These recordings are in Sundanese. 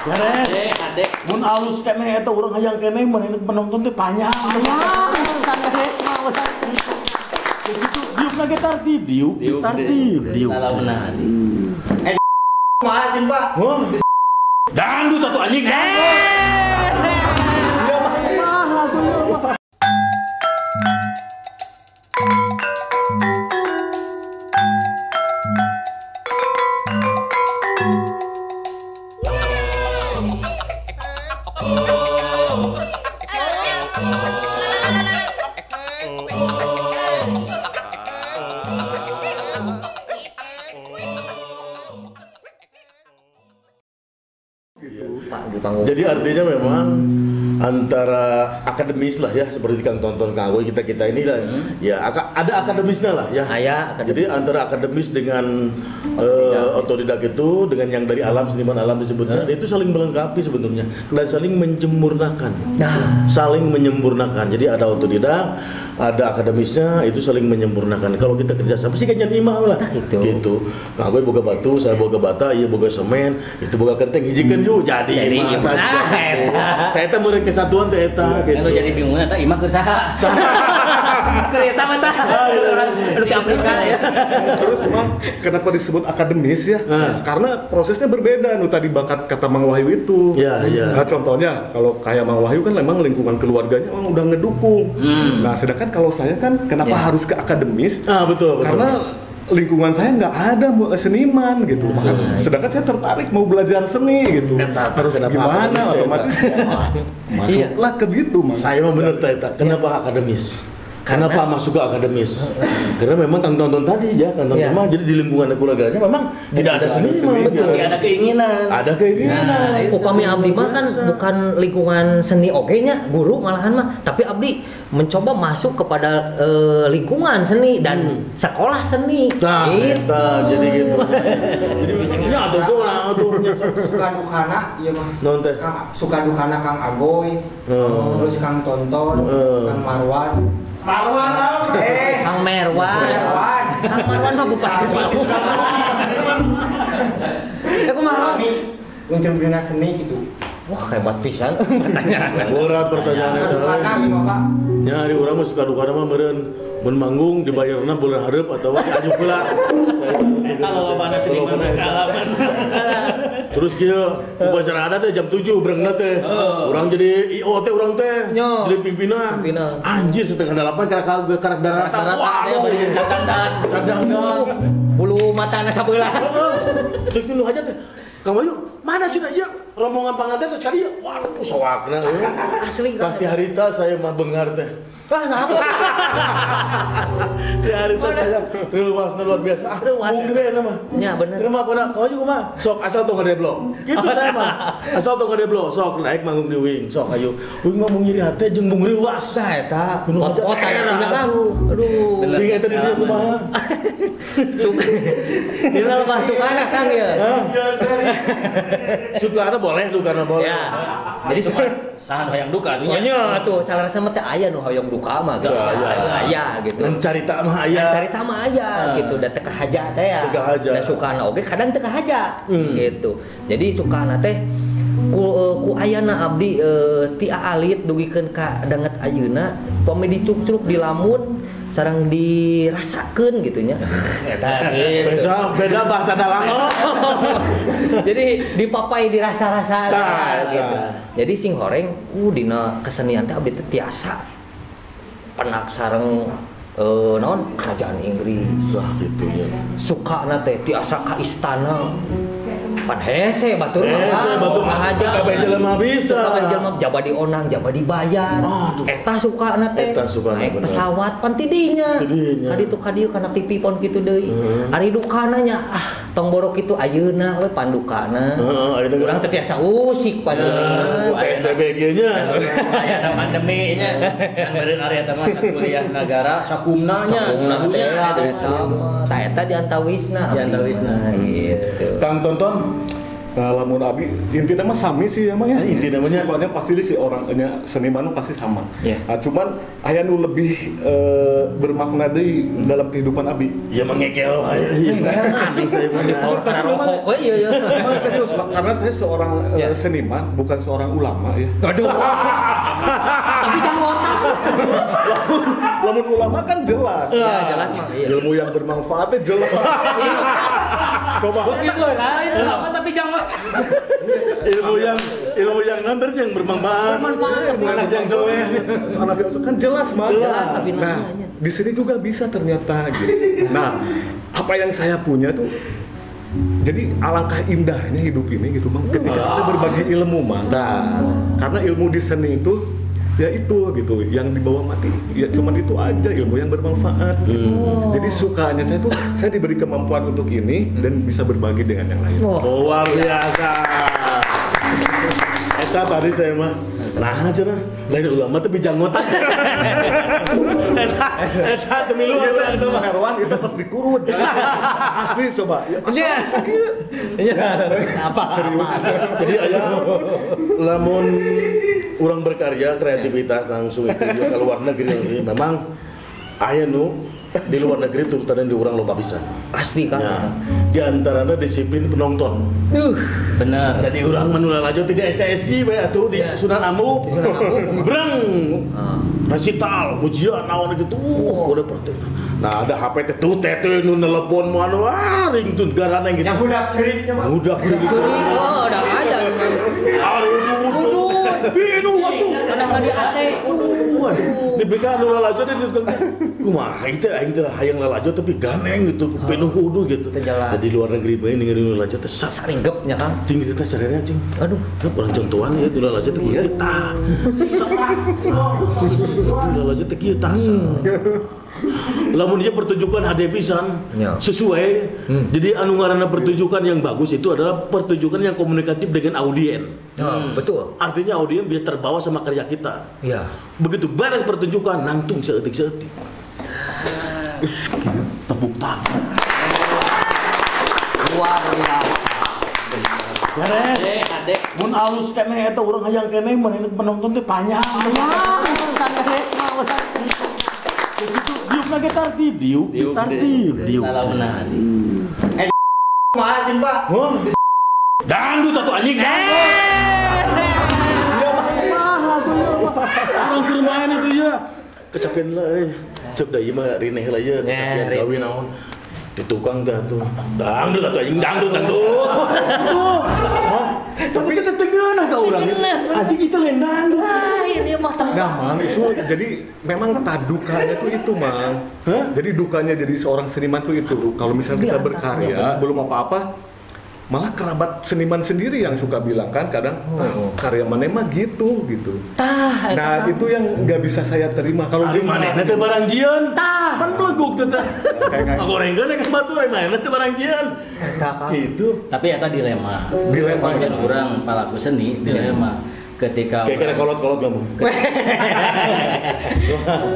Beres. Mun alus keneh eta urang hayang keneh mun penonton teh panjang. Panjang beres mah urang. Gitu diuk lagi tartib, diuk tartib, diuk. Eh mah anjing, Pak. Dangdut satu anjing. Ya mah atuh ya mah. Jadi artinya memang antara akademis lah ya, seperti Kang Tonton, Kang Agoy, kita ini lah ya ada akademisnya lah ya. Jadi antara akademis dengan otodidak itu, dengan yang dari alam, seniman alam disebutnya, itu saling melengkapi sebetulnya dan saling menyempurnakan. Saling menyempurnakan. Jadi ada otodidak, ada akademisnya, itu saling menyempurnakan. Kalau kita kerjasama sih kayaknya imah lah gitu. Kang Agoy boga batu, saya boga bata, iya boga semen, itu boga kenteng, hijikeun yuk jadi imah. Nah, eta meureun kesatuan teh eta gitu. Kalau jadi bingung eta imah keur saha? Keur eta mah tah. Urang di Afrika ya. Terus Mang, kenapa disebut akademis ya? Karena prosesnya berbeda nu tadi bakat kata Mang Wahyu itu. Iya, iya. Nah, contohnya kalau kayak Mang Wahyu kan memang lingkungan keluarganya emang udah ngedukung. Nah, sedangkan kalau saya kan kenapa harus ke akademis? Ah, betul, betul. Karena lingkungan saya nggak ada seniman gitu. Maka, sedangkan saya tertarik mau belajar seni gitu. Terus gimana otomatis masuklah ke situ. Saya mah bener Teta. Kenapa akademis? Kenapa masuk ke akademis? Karena memang Kang Tonton tadi ya, Kang Tonton mah jadi di lingkungan keluarganya memang tidak ada seniman. Betul. Ada keinginan. Ada keinginan. Nah, upami abdi mah kan bukan lingkungan seni oge nya, guru malahan mah, tapi abdi mencoba masuk kepada lingkungan seni dan sekolah seni. Nah, gitu. Jadi gitu. Jadi misalnya atau gua atau suka dukana ieu mah. Naon teh? Suka dukana Kang Agoy, terus Kang Tonton, Kang Marwan. Marwan, Kang Merwan. Kang Marwan mah bupati. Ya kumaha? Uncur dina seni gitu. Wah, hebat pisan pertanyaan. Berat pertanyaan eta. Pak. Nya ari urang mah suka dukana mah meureun mun manggung dibayarna bulan hareup atawa diajuk heula. Eta lolobana seniman kaalaman. Terus kieu upacara adat teh jam 7 beurangna teh. Urang jadi IO teh urang teh. Jadi pimpinan. Anjir 7:30 karak daratan. Wah, cadangdan. Cadangdan. Bulu matana sabelah. Cek tilu aja teh. Kang Wahyu, mana cenah ieu rombongan panganten teh cari. Waduh, soakna euy. Asli pasti harita saya mah bengar teh. Wah, kenapa? Di harita saya reuasna luar biasa. Ah, mung deui eta mah. Nya bener. Mah pada kau juga mah sok asal tong ngedeblok. Gitu saya mah. Asal tong ngedeblok, sok naik manggung di wing, sok ayo. Wing mah mung nyeri hate jeung mung reuas. Tah eta. Pot-potan aduh. Sing eta di dieu kumaha? Dina mah sukana Kang ya. Sukana boleh, dukana boleh. Ya. Jadi suka saha nu hayang duka atuh nya. Nya atuh salarasa mah teh aya nu hayang duka mah gitu. Aya gitu. Ngan carita mah aya. Ngan carita mah aya gitu, da teu kahaja teh ya. Da sukana oge kadang teu kahaja gitu. Jadi sukana teh ku ayana abdi ti aalit dugikeun ka danget ayeuna pami dicukcruk dilamun sareng dirasakeun gitu nya. Eta gitu. Beda bahasa dalang. Jadi dipapai dirasa-rasa gitu. Jadi sing horeng dina kesenian teh abdi teh tiasa penak sareng naon kerajaan Inggris. Wah gitu nya. Sukana teh tiasa ka istana. Pan hese batur hese batur mah aja kabeh jelema bisa. Kabeh jelema jaba dionang, jaba dibayar. Eta sukana teh. Eta sukana naik pesawat pan tidinya. Kaditu kadieu kana TV pon kitu deui. Ari dukana nya ah tong borok kitu ayeuna we pandukana. Heeh, ayeuna urang teh tiasa usik pandukana. PSBB kieu nya. Aya pandemi nya. Kan meureun ari eta mah sakuliah nagara sakumna nya. Sakumna eta mah. Ta eta di antawisna. Di antawisna gitu. Kang Tonton Nah, lamun abi intinya mah sami sih emang ya. Intinya mah sukanya pasti si orangnya seniman pasti sama. Yeah. Nah, cuman aya nu lebih bermakna deui dalam kehidupan abi. Ya mengekeo aya. Saya mah karena rokok we ieu ya. Emang serius karena saya seorang seniman bukan seorang ulama ya. Aduh. Tapi jangan otak. Lamun ulama kan jelas. Ya, jelas mah. Iya. Ilmu yang bermanfaatnya jelas. Coba. Ulama tapi jangan ilmu yang nanti yang bermanfaat. Bermanfaat anak yang soleh. Anak yang soleh kan jelas mah. Jelas, tapi nah, di sini juga bisa ternyata gitu. Nah, apa yang saya punya tuh jadi alangkah indahnya hidup ini gitu Bang. Ketika kita berbagi ilmu, Bang. Nah, karena ilmu di seni itu ya itu gitu, yang dibawa mati ya cuman itu aja ilmu yang bermanfaat. Gitu. Jadi sukanya saya tuh saya diberi kemampuan untuk ini dan bisa berbagi dengan yang lain. Luar biasa. Eta tadi saya mah nah cenah lain ulama tapi janggotan. Eta teu luar eta mah Herwan itu pas dikurut. Asli coba. Iya. Iya. Apa serius. Jadi aya lamun orang berkarya kreativitas langsung itu ke luar negeri memang aya nu di luar negeri turutan di urang loba pisan. Pasti kan. Ya, di antaranya disiplin penonton. Benar. Jadi urang menula laju tidak STSI bae atuh di Sunan Ambu. Breng. Resital, ujian naon gitu. Udah perti. Nah, ada HP teh tuh teh nu nelepon mu anu ringtone garana gitu. Yang budak cerik coba. Budak cerik. Oh, udah ada. Aduh, pinu atuh. Ada di AC. Waduh, di BK nu lalajo di tukang kumaha itu aing teh hayang lalajo tapi ganeng gitu, penuh kudu gitu. Jadi luar negeri bae ningali nu lalajo teh saringgep nya Kang. Cing teh sararea cing. Aduh, urang contohan ya nu lalajo teh kieu tah. Nu lalajo teh kieu tah. Lamun dia pertunjukan HD pisan sesuai. Jadi anu ngaranna pertunjukan yang bagus itu adalah pertunjukan yang komunikatif dengan audien. Betul. Artinya audien bisa terbawa sama karya kita. Iya. Begitu beres pertunjukan nangtung seeutik-seeutik. Tepuk tangan. Luar biasa. Beres. Mun alus keneh eta urang hayang keneh mun penonton teh panjang. Panjang beres mah urang. Itu diuk lagi tartib, diuk tartib, diuk. Kumaha jeung Pak? Dangdut satu anjing. Ya mahal tuh ya. Orang keur main itu ya. Kecapean lah euy. Sok da ieu mah rineh lah ieu, kecapean gawe naon. Di tukang dah tuh. Dangdut atuh anjing, dangdut atuh. Tapi kita tengeunah ka urang. Anjing itu lain dangdut. Ini mah Nah, Mang, itu jadi memang dukanya tuh itu, Mang. Jadi dukanya jadi seorang seniman tuh itu. Kalau misalnya kita berkarya, belum apa-apa, malah kerabat seniman sendiri yang suka bilang kan kadang karya maneh mah gitu gitu. Nah, itu yang nggak bisa saya terima. Kalau di manehna teh barang jieun. Tah, pan beleguk teh tah. Ngagorengkeun ka batur manehna teh barang jieun. Gitu. Tapi eta dilema. Dilema kan urang palaku seni dilema. Ketika kayak kolot-kolot kamu.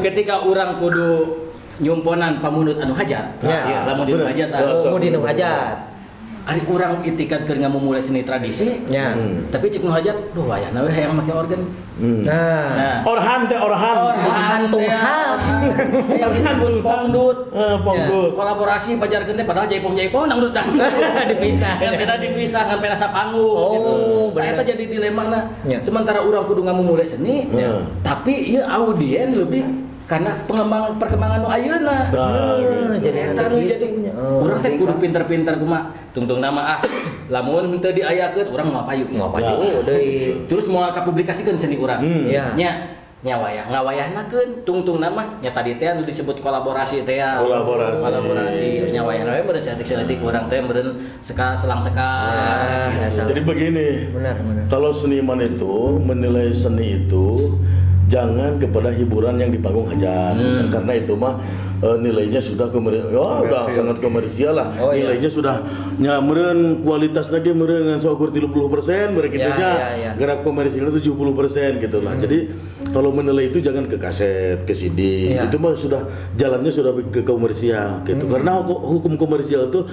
Ketika urang kudu nyumponan pamundut anu hajat. Ya, lamun dinu hajat. Lamun dinu hajat. Ari urang itikat keur ngamumule seni tradisi, tapi cek nu hajat, duh wayahna we hayang make organ. Nah. Orhan teh orhan. Orhan Tuhan. Yang disebut pongdut. Pongdut. Kolaborasi pajarkeun teh padahal jaipong-jaipong dangdut dangdut. Dipisah. Yang beda dipisah ngan pera sapanggung gitu. Bener. Eta jadi dilemana. Sementara urang kudu ngamumule seni, tapi ieu audien lebih karena perkembangan nu ayeuna. Jadi eta nu jadi urang teh kudu pinter-pinter kumaha tungtung nama lamun henteu diayakeun urang moal payu. Moal payu deui. Terus moal kapublikasikeun seni urang. Nya nya wayah ngawayahnakeun tungtung nama nya tadi teh anu disebut kolaborasi teh. Kolaborasi nya wayahna we meureun saeutik-saeutik urang teh meureun sekal selang sekal. Jadi begini. Benar, benar. Kalau seniman itu menilai seni itu jangan kepada hiburan yang di panggung hajat, karena itu mah nilainya sudah udah sangat komersial lah. Nilainya sudah nyamren kualitasnya ge meureun ngan saukur 30% mereka gitu nya. Gerak komersialnya 70% gitu lah. Jadi kalau menilai itu jangan ke kaset, ke CD. Itu mah sudah jalannya sudah ke komersial gitu. Karena hukum komersial itu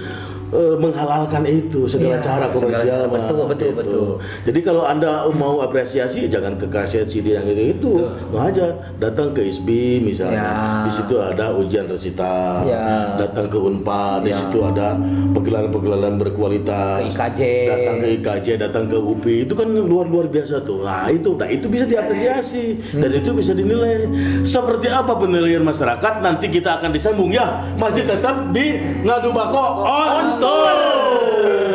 menghalalkan itu segala cara komersial. Betul, betul, gitu. Betul. Jadi kalau Anda mau apresiasi jangan ke kaset CD yang itu, aja datang ke ISBI misalnya. Di situ ada ujian resital. Datang ke Unpad, di situ ada pegelaran-pegelaran berkualitas. Ke IKJ. Datang ke IKJ, datang ke UPI, itu kan luar biasa tuh. Nah, itu bisa diapresiasi dan itu bisa dinilai. Seperti apa penilaian masyarakat nanti kita akan disambung ya. Masih tetap di Ngadu Bako on Tour.